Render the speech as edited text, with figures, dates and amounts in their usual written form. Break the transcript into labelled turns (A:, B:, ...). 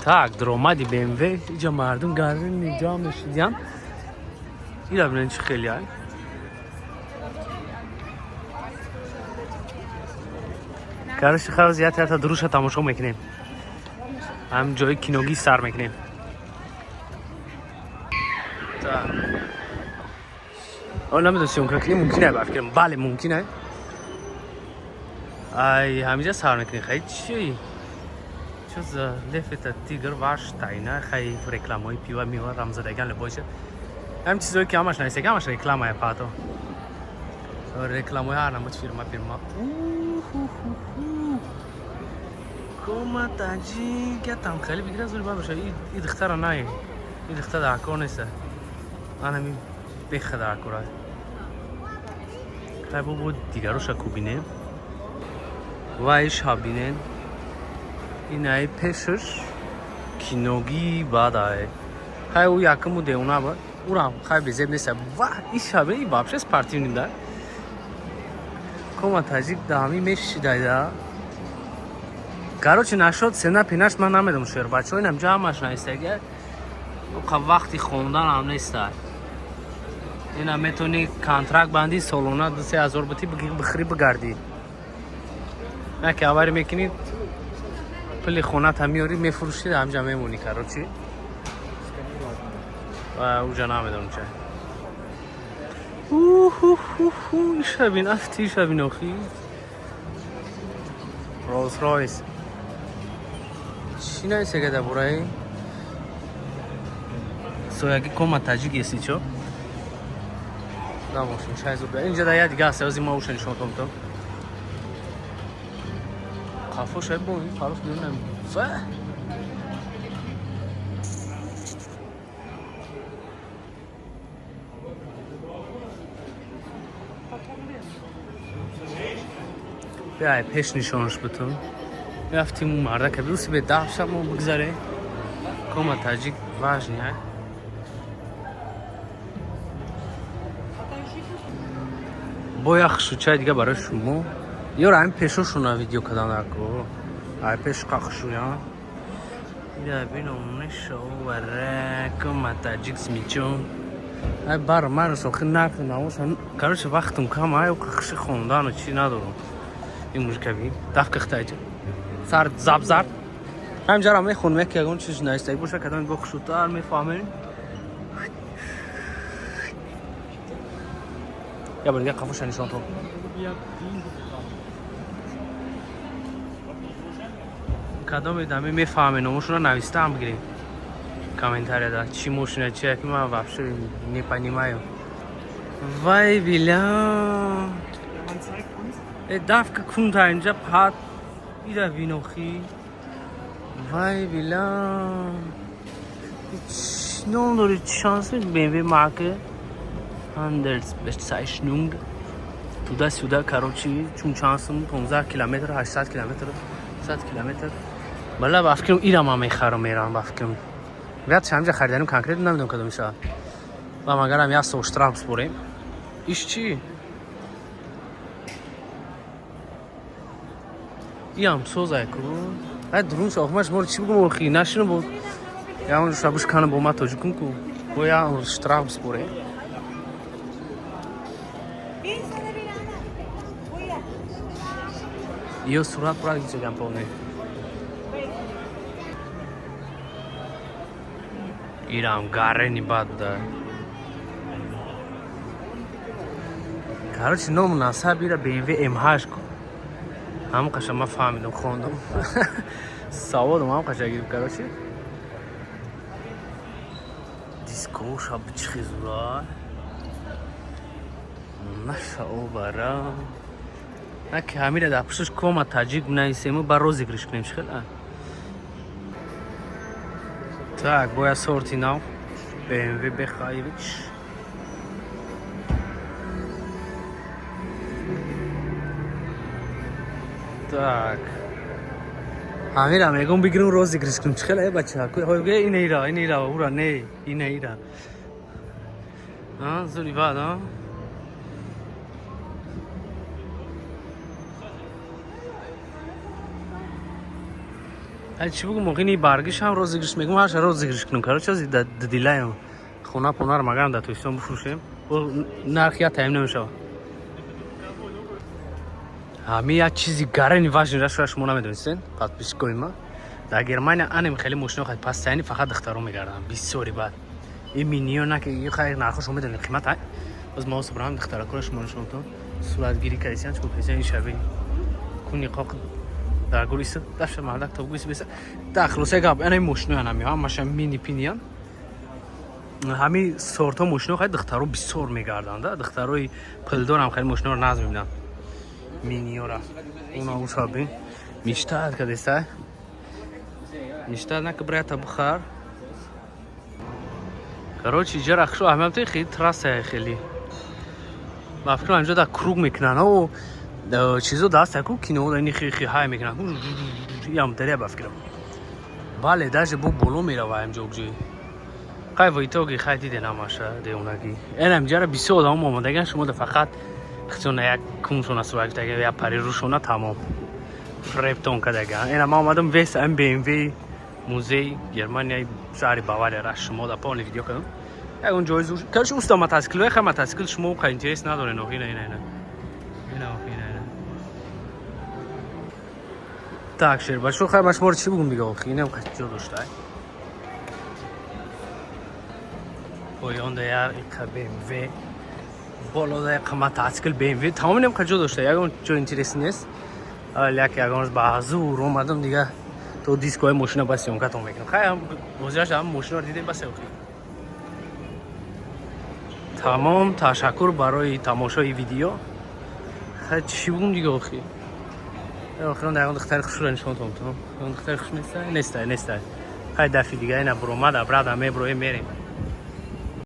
A: Так, даромади БМВ, иҷа мардум гарини ҷамъ мешидиям. Ира бинен, чӣ хеле ай. Короче, хавз ята ята дуруша тамошо мекунем. Ҳам ҷои киногӣ сар мекунем. Так. О, намедонам, съёмка кунем мумкин ай, ба фикрам. Бале, мумкин ай. Ай, ҳамиҷа сар мекунем. Хай, чи? Чо за лев, это тигр, ваш тайна, хай, рекламаҳои пива, мива, рамзадаган либоша. Ҳам чизое ки ҳамаш нависага, ҳамаш рекламая пато. Рекламаҳои ҳар намуд фирма фирма. Кома таҷик, ятам хеле бигира зури баша. И духтара най. И духтара дар кор неста. Анами беха дар кора. Хай, бо дигароша кубинем. Вайш бинен. Инаи пешаш киногӣ бадай. Хай, ӯ якуму деуна буд. Урам хай безеб неста. Ва, иша бин, и вообще спортивный да. Кома таҷик да ҳамин мешидайда. Короче, нашод сена пинаш ман намедонам, шер бачаҳо, инам ҷамъаш наистага. Оқа вақти хондан ҳам неста. Ина метавонӣ контракт банди, солона 2-3 ҳазор бити, бихӯрӣ, бигардӣ. На ки авари мекунӣ, пули хоната меёрӣ, мефурӯшӣ, ҳамҷа мемонӣ, короче. Ва уҷа намедонам ча. Уху, иша бин, афти, иша бин, охи. Rolls Royce. Чӣ нависага дар бораи? Сояги кома таҷик еси чо? Да, мошин шай зуд. Инҷа да я дига аст, ози ма уша нишон додам. Қафо шай бо ин фарос бирунам. Фа. Биай, пеш нишонаш бутун. Рафтим у мардака бируси бе даҳ шаб мо бигзаре. Кома таҷик важный ай. Бо як хушучай дига барои шумо. Ёра ҳамин пешошона видео кардан дако. Ай пеш қахшуя. Ира бином нешовара кома таҷик смичон. Ай бар ман сохи нархи навоша. Короче, вақтум кам ай, қахши хондану чӣ надорам. Ин мужика би даф кихтайҷа. Сар зап зард. Ҳамҷара мехонем, як ягон чиз наистаи боша, кадом бо хушутар мефаҳмем. Я бор дига қафоша нишон тон. Кадоме даме мефаҳме, номошуна навистаам, бигирем комментарияда, чӣ мошина, чи ки ман вообще не понимаю. Вай биля, э, дафка кунта инҷа пат ира винохи. Вай биля, ном дори, шанс BMW Marke, Handelsbezeichnung, туда-сюда. Короче, чун чанд сум, 15 километр, 800 километр, 100 километр. Бала, ба фикрам, ира ман мехарам, мерам, ба фикрам. Вяд ҳамҷа хариданим, конкретно намедонам кадом иша. Ва магарам як сол штраф спорем. Иш чӣ? Иам созай ку. Ай, дурун шохмаш мор чӣ бигум, охи нашину бо ягон шабуш кана бо ма тоҷикум ку. Бо я штраф спорем.
B: Bir sana bir ana. Buyur.
A: Ё сурат пурак ҷагам полне. Ирам гарени бад да. Короче, ному насаб ира BMW M8 ку. Ҳам қаша ма фаҳмидам, хондам. Саводам ҳам қаша гирифт, короче. Дискоша бичихи зура. Наша обара. На ки ҳамира дар пушташ кома таҷик нависему, ба розыгрыш кунем, чӣ хел? Так, бояд сорти нав BMW Бехаевич. Так. Ҳамира мегум, бигирем, розыгрыш кунем. Чӣ хел, э, бача? Ина ира, ина ира, ура не, ина ира. А, зури бад, а? Ай, чӣ бугум, охини баргиш ҳам розыгрыш мегум, ҳарша розыгрыш кунем. Короче, ози дилаем. Хона понар магарам дар Тоҷикистон бифурӯшем. Нарх я таим намешавад. Ҳами як чизи гарани важный ра шояд шумо намедонистен, подписчикои ма. Дар Германия анем хеле мошино хай пастаяни фақат духтаро мегарданд. Бисёри бад. Ин миниё на ки хай нархошо медонем қимат ай. Боз ма осбрам духтаракоро шумо нишонтон. Суратгирӣ кардисян, чикор кардисян, ин шаби куни қоқ дар гур иса дафша мардак то гуис беса. Да, хулоса гап, ана мошино анами ҳамаша мини пиниян. Ҳами сортҳо мошино хай духтаро бисёр мегарданд, да? Духтарои пулдорам хеле мошиноро назм мебинанд. Миниёра. Уна усаби. Мечтает кадеста. Мечтает нака брата бухар. Короче, иҷа рахшо аҳмиям ти хеле трасса хеле. Ба фикрам инҷо дар круг мекунанд. О, чизо даст яку кино ини хи хи ҳай мекунанд. Ям даря ба фикрам. Бале, даже бо боло мерава инҷо ҷой. Хай, в итоге хай диде намаша девонагӣ. Энам ҷара бисёр одам омадаган, шумо да фақат хитона як куншона сурат гирифтага, як пари рӯшона, тамом. Фрептон кадага. Эна ма омадам вес ам BMW музей Германияи шаҳри Бавария ра шумо да полный видео кардам. Ягон ҷои зур. Короче, уста мотоцикл, хай мотоцикл шумо ка интерес надорен, охи, ина ина ина. Ина, охи, ина ина. Так, шербачо, хай ма шуморо чӣ бугум дига, охи, инам ка ҷо дошта. Поёнда як иқа BMW, болода як мотоцикл BMW, тамом инам ка ҷо дошта, ягон ҷо интерес нест. Як ягон рӯз ба зур омадам дига, то дискои мошина ба съёмкатон мекунам. Хай, бозиаш ҳам мошинаро дидем, бас, охи. Тамом, ташаккур барои тамошои видео. Хай, чӣ бугум дига, охи? Охирон ягон духтари хушро нишонтон тон. Ягон духтари хуш неста? Неста, неста. Хай, дафи дига ина буромад, обратно меброем, мерем.